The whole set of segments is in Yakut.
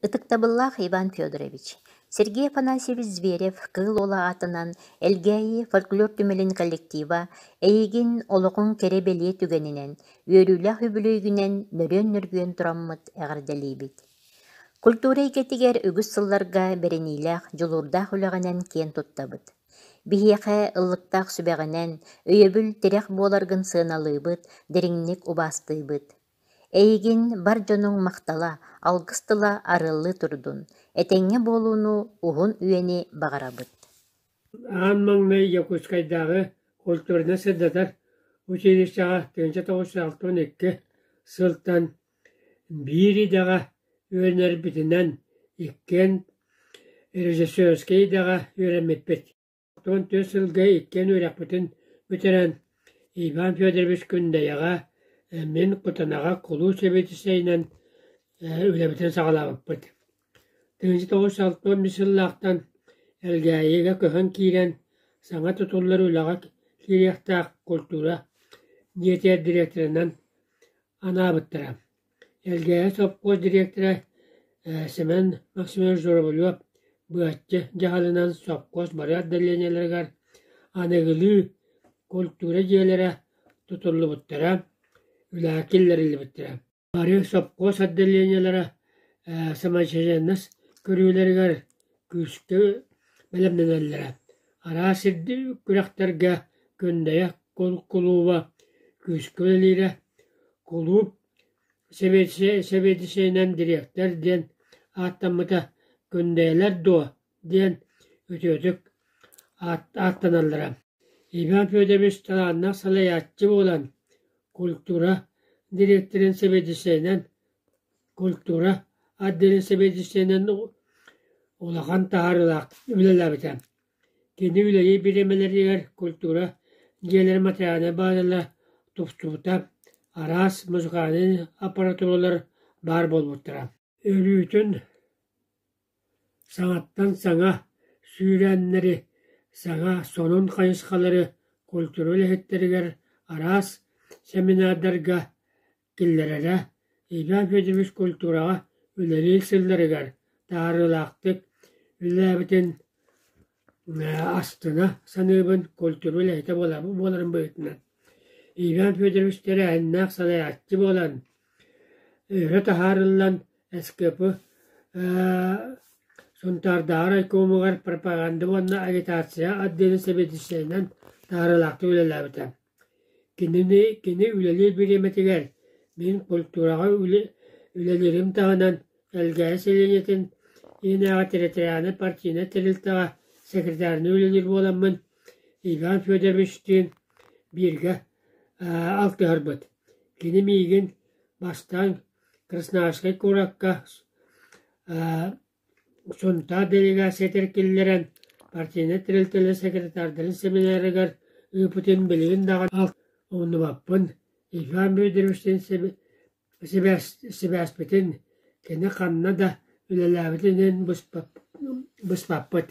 Ытыктабыллаах Иван Федорович, Сергей Афанасьевич Зверев Кыыл Уола аатынан Элгээйи фольклор түмэлин коллектива эйигин олоҕуҥ кэрэ-бэлиэ түгэнинэн, үөрүүлээх үбүлүөйгүнэн нөрүөн-нөргүөн тураммыт эҕэрдэлиибит. Культура эйгэтигэр үгүс сылларга бэриниилээх, дьулуурдаах үлэҕинэн киэн туттабыт. Биһиэхэ ыллыктаах сүбэҕинэн, өйөбүл, тирэх буоларгын сыаналыыбыт, дириҥник убаастыыбыт. Эйигин бар дьонуҥ махтала, алгыс тыла арыллыы турдун, этэҥҥэ буолууну, уһун үйэни баҕарабыт. Аан маҥнай Якутскайдааҕы культурнай-сырдатар училищеҕа 1962 сылтан биир идэҕэ үөрэнэрбитинэн иккиэн режиссерскай идэҕэ үөрэммиппит. 14 сылга иккиэн үөрэхпитин бүтэрэн, Иван Федорович Күндэйэҕэ, мин Кутанаҕа кулууп сэбиэдиссэйинэн үлэбитин саҕалаабыппыт. 1961 сыллаахтан Элгээйигэ көһөн киирэн, саҥа тутуллар үлэҕэ киириэхтээх культура дьиэтигэр дириэктэринэн анаабыттара. Элгээйи сопхуос дириэктэрэ Семен Максимович Журавлев быһаччы дьаһалынан сопхуос бары отделениеларыгар аныгылыы культура дьиэлэрэ тутуллубуттара, үлэҕэ киллэриллибиттэрэ. Бары сопхуос отделениелара самочинность көрүүлэригэр күүскэ бэлэмнэнэллэрэ. Араас күрэхтэргэ Күндэйэ кулууба күүскэ үлэлиирэ. Кулууп сэбиэдиссэйинэн дириэктэр диэн ааттаммыта «Күндэйэлэр дуо?» диэн үтүөтүк ааттаналлара. Иван Федорович талааннаах салайааччы буолан, культура дириэктэрин сэбиэдиссэйинэн, культура отделын сэбиэдиссэйинэн улахан таһаарыылаах үлэлээбитэ. Кини үлэлиир бириэмэлэригэр культура дьиэлэрин материальнай баазалара тупсубута, араас музыкальнай аппаратуралар баар буолбуттара. Өрүүтүн саҥаттан саҥа сүүрээннэри, саҥа сонун хайысхалары культура үлэһиттэригэр араас семинардарга киллэрэрэ, Иван Федорович культураҕа үлэлиир сылларыгар таһаарыылаахтык үлэлээбитин астына саныыбын, культура үлэһитэ буоларын быһыытынан. Иван Федорович тэрээһиннээх салайааччы буолан, өрө таһаарыллан СКП Сунтаардааҕы райкомугар пропаганда уонна агитация отделын сэбиэдиссэйинэн таһаарыылаахтык үлэлээбитэ. Кинини кини үлэлиир бириэмэтигэр мин культураҕа үлэлиирим таһынан Элгээйи сэлиэнньэтин иһинээҕи территориальнай партийнай тэрилтэҕэ секретарынан үлэлиир буоламмын Иван Федоровичтыын бииргэ алтыһарбыт. Кини миигин бастаан Красноярскай куоракка Сунтаар делегациятыгар киллэрэн, партийнай тэрилтэлэр секретардарын семинарыгар ыыппытын билигин даҕаны умнубаппын. Иван Федоровичтыын сибээспитин кини ханна да үлэлээбитин иһин быспаппыт.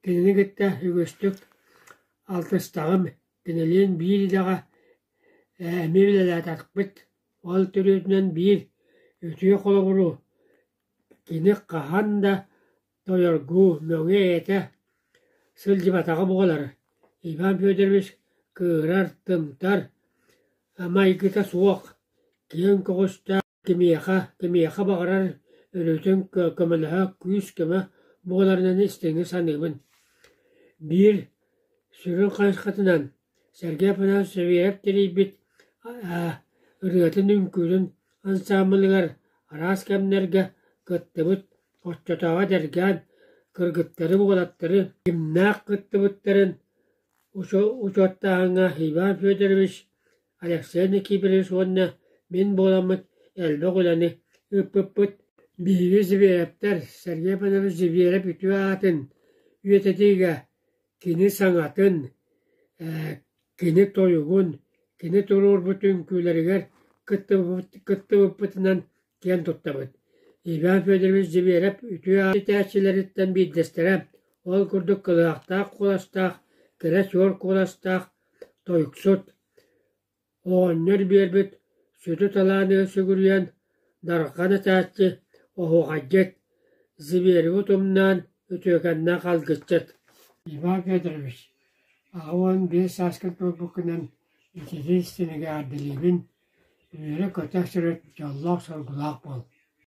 Кинини кытта үгүстүк алтыстаҕым, кинилиин биир идэҕэ эмиэ үлэлээтэхпит. Ол төрүөтүнэн биир үтүө холобуру Кини хаһан да тойоргуу, мөҥө-этэ сылдьыбатаҕа буолар. Иван Федорович кыырар, тымтар майгыта суох, киэҥ көҕүстээх, кимиэхэ, кимиэхэ баҕарар өрүүтүн көмөлөһө, күүс-көмө буоларынан истиҥник саныыбын. Биир сүрүн хайысхатынан Сергей Афанасьевич Савельев тэрийбит ырыатын-үҥкүүтүн ансаамбылыгар араас кэмнэргэ кыттыбыт оччотооҕу эдэркээн кыргыттары-уолаттары кимнээх кыттыбыттарын учуоттааһыҥҥа Иван Федорович, Алексей Никифорович уонна мин буоламмыт элбэх үлэни ыыппыппыт. Биһиги Зверевтэр Сергей Афанасьевич Зверев үтүө аатын үйэтитиигэ Кини саҥатын, кини тойугун, кини туруорбут үҥкүүлэригэр кыттыбыппытынан киэн туттабыт. Иван Федорович Зверев үтүө этээччилэриттэн биирдэстэрэ, ол курдук кылыһахтаах куоластаах, кэрэ суор куоластаах тойуксут, Оҕонньор биэрбит сүдү талааныгар сүгүрүйэн, Дархан этээччи оһуохайдьыт, Зверевы утумнаан үтүөкэннээх алгысчыт. Иван Федорович, 85 сааскын туолбуккунан ититии истиҥник эҕэрдэлиибин, үөрэ-көтө сырыт, дьоллоох-соргулаах буол.